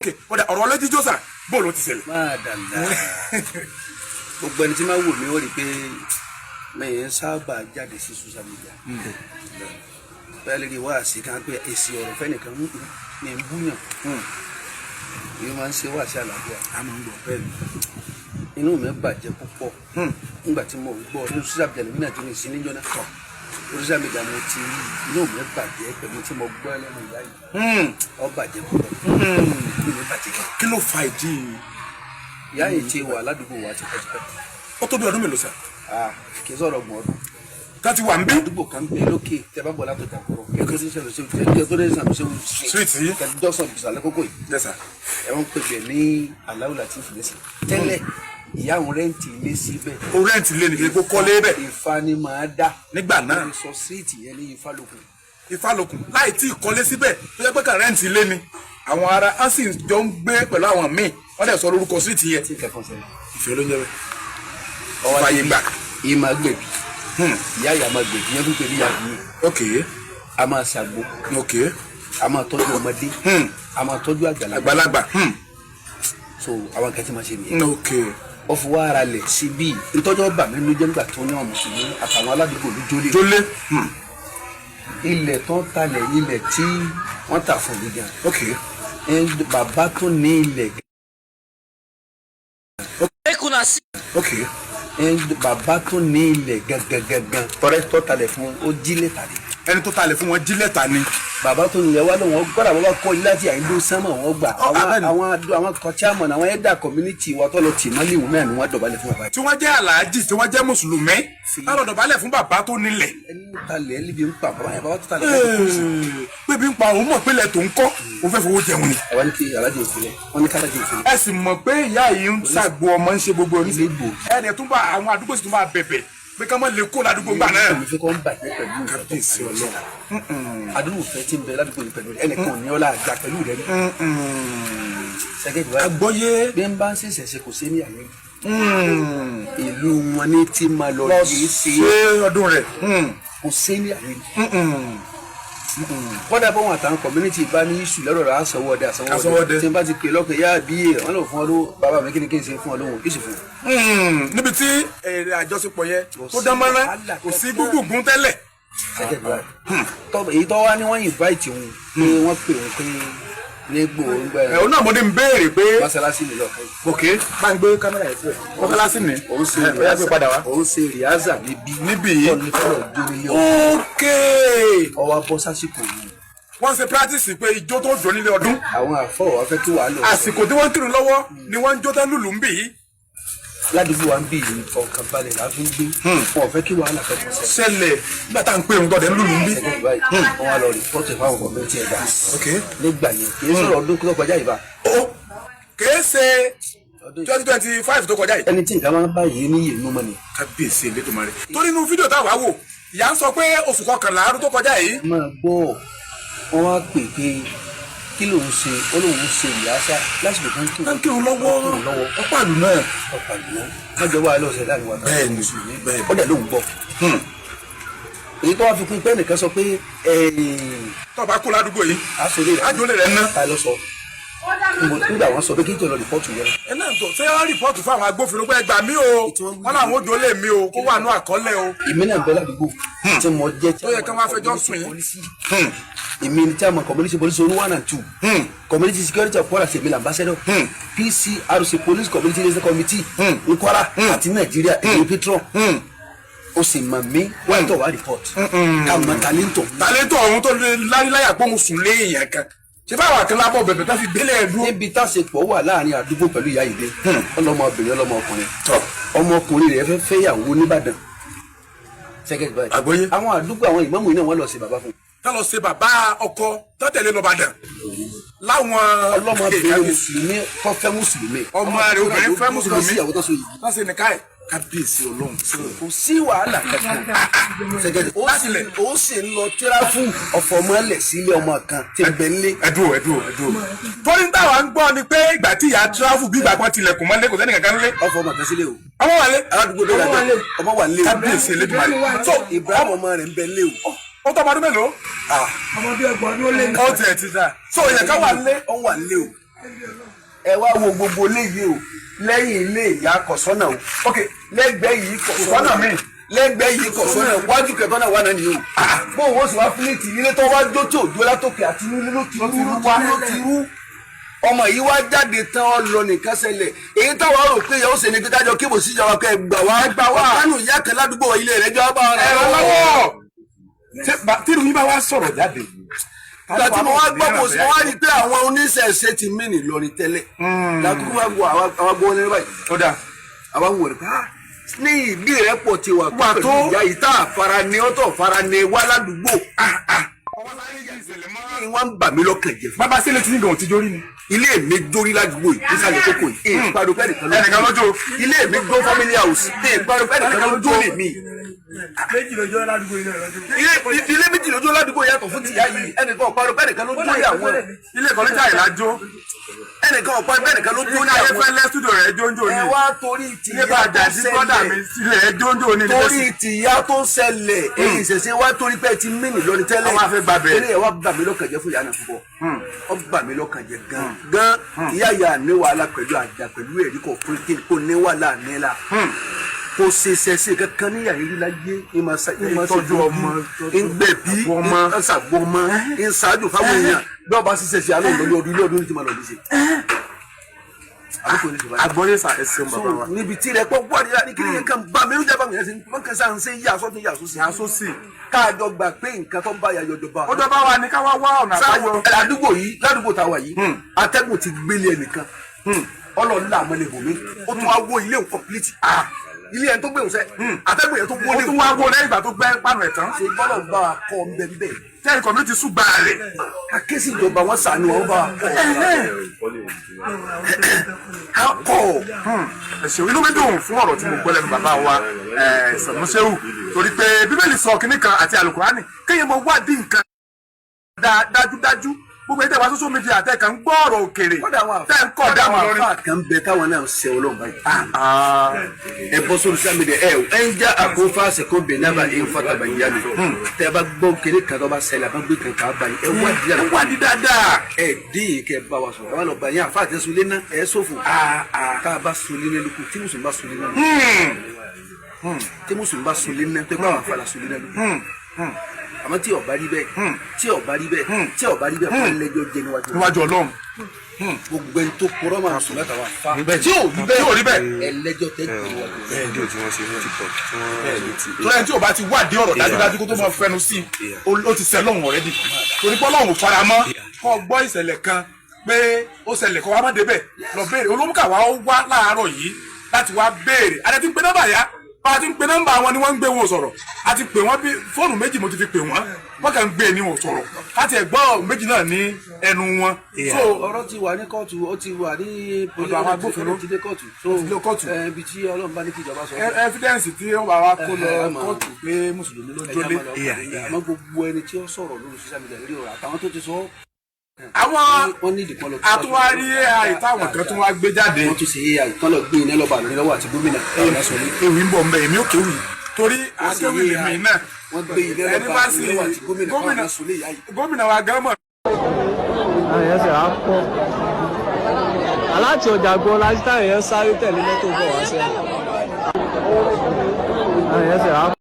Ok, ọ̀dà ọ̀rọ̀ ọlọ́jíjó sà, bóòlù ti ṣẹlẹ̀? Máa dàgbà, gbogbo ẹni tí máa wò mí, ó rí i pé mi ń sábà jáde sí social media. Bẹ́ẹ̀ lè rí wáàsí kan pé èsì ọ̀rọ̀ fẹ́nìkan ní ń búyàn, èyí máa ń ṣe wáàsí àlàáfíà. A máa ń gbọ́ bẹ́ẹ̀ ni. Inú mi bàjẹ́ púpọ̀ nígbà tí mo gbọ́ nínú social media lèmi náà ti ní ìsín níjọ́ náà. Orí social media mo ti rí, inú mi bàjẹ́ pẹ̀lú tí mo gbọ́ lẹ́nu ìyá yìí. Ó bàjẹ́ púpọ̀, inú mi bàjẹ́ gan. Kí ló fa ìdí? Ìyá yìí ti wà ládùúgbò wa tipẹ́tipẹ́. Ó tó bí ọdún mélòó sà? Ah, kì í sọ̀rọ̀ 30 ọdún. Tá ti wà ń bí? Àdúgbò kan bẹ lókè tẹ bá bọ̀ látọjà kọ̀rọ̀ kí ẹ tó dé sàlùsẹ̀, kí ẹ tó dé sàlùsẹ̀. Street yìí? Kẹ dọ́sọ̀ ìsàlẹ̀ kókó yìí. Yes sir. Ẹ wọ́n pè bẹ̀ ní Aláwù Latif lẹ́sìn tẹ́lẹ̀. Ìyá àwọn rent ilé síbẹ̀. O rent ilé nìkan kó kọ́lé bẹ̀? Ifá ni máa dá. Nígbà náà. Wọ́n sọ street yẹn ní Ifálókun. Ifálokùn, láì tí ì kọ́lé síbẹ̀, tó jẹ́ pé kà rent ilé ni, àwọn ará á sì jọ ń gbé pẹ̀lú àwọn míì, wọ́n dẹ̀ sọ lórúkọ street yẹn. Tí nǹkan kan ṣẹlẹ̀. Ìfẹ́ ló ń jẹ́ bẹ́ẹ̀. Ọwọ́ fàyè gbà. Ìyá máa gbẹ̀bí, ìyá ìyá máa gbẹ̀bí yẹn, fún pẹ̀lú ìyá yìí. A máa ṣàgbo. A máa tọ́jú ọmọdé. A máa tọ́jú àgbàlagbà. Àgbàlagbà. So àwọn kan tí máa ṣe nìyẹn. Wọ́n fi wá ara lẹ̀ síbí ntọ́jọ́ bà mí nínú jẹ́ nígbà tó ní àwọn mùsùlùmí àtàwọn aládùúgbò ló jólè. Jólé. Ilẹ̀ tó ń talẹ̀, ilẹ̀ tí wọ́n tà fún mi gan. Bàbá tó ní ilẹ̀. Make una see. Bàbá tó ní ilẹ̀ gangan gangan tọ́rẹ́ tó talẹ̀ fún, ó jí lẹ́tà ni. Ẹni tó talẹ̀ fún wọn jí lẹ́tà ni? Bàbá tó nílẹ̀ wá lóun gbọ́dọ̀, bàbá kọ́ ilé láti àyíndó sánmọ̀, wọ́n gbà. Ọ, àwọn abẹ́ni. àwọn chairman, àwọn elder community wa tó lọ tì mọ́lẹ̀ ìwọ̀n náà ni wọ́n dọ̀bálẹ̀ fún bàbá yìí. Tí wọ́n jẹ́ aláàjì, tí wọ́n jẹ́ mùsùlùmí, láwọn dọ̀bálẹ̀ fún bàbá tó nílẹ̀. Ẹni talẹ̀ ẹ níbi ń pa bàbá yẹn, bàbá tó talẹ̀ fún kú sí. Pé bí ń pa òun, mọ̀ pé ilẹ̀ tó ń kọ́, òun fẹ́ fowó jẹun ni. Àwa ní kí alájẹ òfin, wọn ní kálájẹ òfin. Ẹ sì mọ̀ pé ìyá yìí ń ṣàgbo ọmọ, ń ṣe gbogbo oníṣẹ́. Ilé gbòógì. Ẹ dẹ̀ tún bá àwọn àdúgbò sì tún bá bẹ̀bẹ̀ pé ká má lè kó ládùúgbò gbà náà. Mi fẹ́ kọ́ ń bàjẹ́ pẹ̀lú nǹkan tó Kábíyèsí Ọlọ́run. Àdúgbò fẹ́ tí ń bẹ ládùúgbò yìí pẹ̀lú rẹ, ẹnìkan ò ní ọlá àgbà pẹ̀lú rẹ rí. Sẹ́gẹ̀dì wáyé. Àgbọ́yé. Bí n bá ń ṣẹ̀ṣẹ̀ ṣe, kò sí ní àyè ìlú wọn ní tí máa lọ lọ yìí ṣe. Ṣe ọdún rẹ̀. Kò sí ní àyè. Kọ́dà bọ́ wọn àtàwọn community bá ní issue lọ́rọ̀ rẹ̀, àsanwó ọdẹ, àsanwó Àsanwó ọdẹ. Tí n bá ti pè lọ́kọ̀ yá bí yé wọn lò fún ọ lówó, bàbá mi, kí ni kí n ṣe fún ọ lóhùn kí sì fún un. Níbi tí èrè àjọṣepọ̀ yẹn Kò tó sí dán mọ́rán, wàhálà kò sí kankan. gbúgbùgbùn tẹ́lẹ̀. Sẹ́gẹ̀dì wáyé. Èyí tó wá ní wọ́n invite òun pé wọ́n pè òun pé ní gbòó Ẹ̀ òun náà mo ní ń béèrè pé. Mọ́sálásí mi lọ́ọ̀kan yìí. Ok, bá ń gbé kámẹ́rà yẹn síbẹ̀, mọ́sálásí ni. Òun ṣe Ẹ̀, ó yá, gbé padà wá. Òun ṣe rehearsal níbí. Níbí yìí? Tọ́ni fọlọ́ jó nílé ọdún. Ọwọ́ abọ́ sásìkò yìí. Wọ́n ṣe practice pé ijó tó jò nílé ọdún. Àwọn àfọwọ́ wa fẹ́ kí wàá lọ. Àsìkò tí wọ́n ń kírun lọ́wọ́ ni wọ́n ń jó tán lùlù ń bì yìí. Ládùúgbò wa ń bì yìí, fọkànbalẹ̀ la fi ń gbé. Wọn ò fẹ́ kí wàhálà fẹ́ kọ́ sẹ́yìn. Ṣẹlẹ̀ nígbà tá à ń pè ń tọ́dẹ̀ ń lùlù ń bí. Sẹ́gẹ̀dì báyìí, wọ́n wá lọ report fáwọn community elders. Nígbà yẹn, kì í sọ̀rọ̀ ọdún tó kọjá yìí bá. Ó kìí ṣe Ọdún yìí. 2025 tó kọjá yìí. Ẹni tí nǹkan máa ń bá yìí níyì inú mọ́ ni. Kábíyèsí Elédùmarè. Torí inú fídíò táwa wò, ìyá ń sọ pé oṣù kọkànlá ọdún tó kọjá yìí. Máa gbọ́, wọ́n wá pè pé kí lòun ṣe, ó lóun ṣe ìyáṣá lásìkò tó ń kírun. Ń kírun lọ́wọ́. Kírun lọ́wọ́. Ọ̀pá àlù náà. Ọ̀pá ìlú mọ́jọ wà lọ́sẹ̀ láàrin wa. Bẹ́ẹ̀ni, bẹ́ẹ̀ni. Ó dẹ̀ lóun gbọ́. Èyí tó wá fi kún pé ẹnìkan sọ pé Tó bá kó ládùúgbò yìí, àsọlé rẹ̀. Àjọlé rẹ̀ ná. Ta ló sọ nígbà wọn sọ pé kí n tó lọ report yẹn? Ẹ náà tó ṣé wọ́n report fún àwọn agbófinró pé ẹ gbà mí o, wọ́n làwọn ò jólè mi o, kó wà ní àkọọ́lẹ̀ o. Èmi náà bẹ ládùúgbò tí mo jẹ́. Tó yẹ kí wọ́n fẹjọ́ sùn yín. Èmi ni chairman community police zone one and two, community security of Kwara State, mi ambassador PCRC, police community liaison committee ní Kwara àti Nàìjíríà, èmi patron. Ó sì mọ̀ mí wáyé tó wá report ká mọ talento. Tàlẹ́tọ̀ ọ̀hún tó lè láyà pé òun sùn lé èèyàn kan, ṣé báwa kan lábọ̀ bẹ̀bẹ̀ tó fi gbélé ẹ̀ dúró. Níbi táṣepọ̀ wà láàrin àdúgbò pẹ̀lú ìyá yìí dé, ọlọmọbìnrin, ọlọmọkùnrin, ọmọkùnrin rẹ̀ fẹ́ fẹ́yàwó nìbàdàn sẹ́kẹ̀tì báyìí. Àgbọ́yé. Àwọn àdúgbò, àwọn ìmáàmù yìí náà, wọ́n lọ sí bàbá fún un. Tá lọ ṣe bàbá ọkọ tó tẹ̀lé lọ Ìbàdàn láwọn. Ọlọmọbìnrin mùsùlùmí tó fẹ́ mùsùlùmí. Ọmọ rẹ̀ obìnrin fẹ́ mùsùlùmí. Tó sí ìyàwó tó so yìí. Tó ṣe nìka ẹ̀, kábíyèsí Ọlọ́run. Kò sí wàhálà kankan sẹ́kẹ̀tì. Ó sì Láti lẹ̀. Ó sì ń lọ tíráfù ọ̀fọ̀ mọ́lẹ̀ sílé ọmọ kan tí ń bẹ nílé. Ẹdúró, ẹdúró, ẹdúró, torí táwa ń gbọ́ ni pé ìgbà tí ìyá tíráfù bí ìgbà kan tilẹ̀kùn mọ́lé, kò sẹ́ni kankan lé. Ọ̀fọ̀ ọmọ kan sílé o. Ọmọ wà lé. Aládùúgbò tó dájọ́ ọmọ wà nílé o. Kábíyèsí Elédùmarè. So Ibrahim, ọmọ rẹ̀ ń bẹ nílé o. Ó tọ́ ọmọdún mélòó? Ọmọ bíi 30 ọdún ó lé ní. Ó tiẹ̀ ti dà, so ìyẹn ká wà lé. Ó wà nílé o. Ẹ wá wo gbogbo léyìí o, lẹ́yìn ilé ìyá kọ̀sọ́nà o. Ok. Lẹ́gbẹ̀ẹ́ yìí kọ̀sọ́nà míì. Lẹ́gbẹ̀ẹ́ yìí kọ̀sọ́nà, wájú kẹtọ́ náà wà náà nìyí o. Bóun ó sì wá fílẹ̀tì ilé tó wá jó tí ò jó látòkè àti inú ló ti rú, ló ti rú, ló ti rú. Ọmọ yìí wá jáde tán, ọ lọ nìkan ṣẹlẹ̀. Èyí táwa rò pé yóò ṣe ni pé kájọ kébò síjọba kẹ gbà wá. Gbà wá. Kánú ìyá kan ládùúgbò ilé rẹ̀ jọ bá Ẹ̀rọ lọ́wọ́. Ṣé tírú yín bá wá sọ̀rọ̀ jáde? Ìgbà tí mo wá gbọ́, kò sí, mo wá rí i pé àwọn oníṣẹ̀ṣe ti mí nìlọrin tẹ́lẹ̀ lákòókò wá gbọ́ àwọn gbọ́ ní báyìí. Ó dáa. Àwọn wò rẹ̀ pé ah, ní ìdí rẹ̀ pọ̀ ti wà Wà pẹ̀lú tó. ìyá yìí tá a fara ní ọ̀tọ̀ fara ní wá ládùúgbò. Ní wọ́n ń bà mí lọ́kàn jẹ́ fún. Bàbá, sílẹ̀ tí yín gan ò ti jórí ni? Ilé mi jórí ládùúgbò yìí nísàlẹ̀ kókò yìí, ìpàdé pẹ́ nìkan ló Ẹnìkan lójó. Ilé mi gbó, family house, ìpàdé pẹ́ nìkan ló jó lè mi. Méjì lójó ládùúgbò ilé rẹ lójú. Ilé méjì lójó ládùúgbò yàtọ̀ fún tìyá yìí. Ẹnìkan ọ̀pá pẹ́ nìkan ló jó lé àwọn. Ilé ìkọ́lẹ́jà ìlàjó. Ẹnìkan ọ̀pá pẹ́ nìkan ló jó Ilé lé àwọn. ayéfẹ́lẹ́ studio rẹ̀ jóńjó Ẹ ni. wá torí Ilé tìyá bá tó àjàdí brọ́dà mi ṣẹlẹ̀, sílẹ̀ rẹ̀ jóńjó ni. torí tìyá tó ṣẹlẹ̀, èyí ìṣẹ̀ṣẹ̀ wá torí pé ẹ ti mí nìlọrin tẹ́lẹ̀. Àwọn afẹ́ gbàbẹ̀. Eré ẹ̀ wá bà mí lọ́kàn jẹ́ fún ìyá náà púpọ̀. Ó bà mí lọ́kàn jẹ́ gan gan. Ìyá ìyá ní wàhálà pẹ̀lú àjà pẹ̀lú ẹ̀rí kò fún kí kò ní wàhálà ní la kò ṣe ṣẹṣẹ kankan ní yàrá ìlú láyé. Ìmọ̀ ìmọ̀ Ìtọ́jú ọmọ, ń gbẹ̀bí, ọmọ. ń ṣàgbọ́ ọmọ, ń ṣáájú fáwọn èèyàn. Bí ọba ṣiṣẹ́ ṣe alẹ́ òlọ́lé ọdún ilé ọdún ní ti máa lọ bí ṣe. Àbúkù ní ṣe báyìí. Àgbọ́yé sà, ẹ ṣeun bàbá wa. So níbi tí rẹ pọ̀ wà ní kí ni kan bá mi ń jẹ́ báwọn yẹn ṣe wọ́n kàn sáà ń ṣe yà sọ́tún yà sósì. Ìyá sósì. Káàjọ gbà pé nǹkan tó ń bá yà yọjọba. Ó dọ́bá wa ní ká wá wá ọ̀nà àbáyọ. Sáà àdúgbò yìí, ládùúgbò táwa yìí, atẹ́gùn ti gbélé ẹnìkan ọlọ́ọ̀lá àmọ́lẹ̀ bòmí, ó tún wá wó ilé òun complete. Ilé ẹni tó gbé òun sẹ́, atẹ́gùn yẹn tó Ó wọlé. tún wá wó lẹ́yìn ìgbà tó gbẹ́ pàánù ẹ̀ tán. Ṣe bọ́lọ̀ ń bá wa kọ́ ń bẹ́ẹ̀ bẹ́ẹ̀. Tẹ́lẹ̀ community sùn gbà rẹ̀. Akéésì ìjọba wọn sànù wọn bá wa kọ́ kọ́. Ẹ ṣeun, inú mi dùn fún ọ̀rọ̀ tí mo gbọ́ lẹ́nu bàbá wa Sànúsẹ́wù, torí pé Bíbélì sọ kínní kan àti Àlùkùránì, kéèyàn mọ wádìí nǹkan dájúdájú. Gbogbo ẹ̀dẹ̀ wa social media tẹ̀ kàn ń gbọ́ ọ̀rọ̀ òkèrè Kódà àwọn tẹ̀ ń kọ̀ dá wọn lórí. àfa kan bẹ táwọn náà ṣe Ọlọ́run báyìí. Ẹ bọ́ sórí social media, ẹ ẹ ń já àkófá àsìkò bẹ̀ náà bá ẹ ń fata bá yá mi. Tẹ ẹ bá gbọ́ kéré kan tó bá ṣẹlẹ̀, àbá gbé kan kà á bá yín, ẹ wá di Ẹ wádìí dáadáa. Ẹ dín yìí kẹ bá wa sọ̀rọ̀, ẹ wá lọ bá yín àfa àti sunlé náà, ẹ sófò. Tá a bá sunlé náà lóko, tí mùsùlùmí bá sunlé náà lóko, tí mùsùlùmí bá sunlé náà tó bá wà fà la sunlé náà lóko. Àmọ́ tí ó bá rí bẹ́ẹ̀, tí ó bá rí bẹ́ẹ̀, tí ó bá rí bẹ́ẹ̀, fún lẹ́jọ́ jẹ níwájú Níwájú Ọlọ́run. Gbogbo ẹni tó kúrọ́ máa sùn látàwọn afá Tí ò rí bẹ́ẹ̀, tí ò rí bẹ́ẹ̀. Ẹlẹ́jọ́ tẹ́ gbé níwájú. Fídíò tí wọ́n ṣe ní TikTok tí wọ́n ti Torí ẹni tí ò bá ti wádìí ọ̀rọ̀ dájúdájú kó tó máa fẹnu sí i, ó ti ṣẹ̀ lọ́hùn already, torí pé Ọlọ́run ò fara mọ́ kọ́ gbọ́ ìṣẹ̀lẹ̀ kan pé ó ṣẹlẹ̀, kọ́ wa má débẹ̀ lọ béèrè. Olómùkà wa ó wá láàárọ̀ yìí láti wá béèrè. Àti ti ń pe nọ́mbà yá, bá a ti ń pe nọ́mbà wọn ni wọ́n ń gbé wọn sọ̀rọ̀. A ti pè wọ́n bí fóònù méjì, mo ti fi pè wọ́n, wọ́n kàn ń gbé ni wọn sọ̀rọ̀. Láti ẹ̀gbọ́n méjì náà ní ẹnu wọn. So Ọ̀rọ̀ ti wà ní kóòtù, ó ti wà ní Ọ̀dọ̀ àwọn agbófinró. Ó ti dé kóòtù. Ó ti dé kóòtù. Ẹ, ibi tí Ọlọ́run bá ní kí ìjọba sọ. Evidence tí wọ́n bá wa kó lọ Ẹ, ẹ, máa- kóòtù pé mùsùlùmí ló jólé. Àmọ́ gbogbo ẹni tí ó sọ̀rọ̀ lórí social media lórí ọ̀rọ̀ àtàwọn tó ti sọ, Àwọn wọ́n ní ìdìkan lọ. àtúwárí AI táwọn kan tún wá gbé jáde. Wọ́n tún ṣe AI tán lọ gbé iná lọ́ba lórí lọ́wọ́ àti gómìnà táwọn náà sọ ní. Ewì ń bọ̀ nbẹ, èmi ò kéwì torí akéwì lèmi náà. Wọ́n gbé iná Ẹni lọ́ba bá sì lórí lọ́wọ́ àti gómìnà táwọn gómìnà náà sọ ní ìyá yìí. Gómìnà wa gan mọ̀. Àwọn èèyàn sì á pọ̀ aláti ọjà gbọ́ láti táwọn èèyàn sáré tẹ̀lé mọ́tò bọ̀ wá sẹ́yìn. Àwọn èèyàn sì á.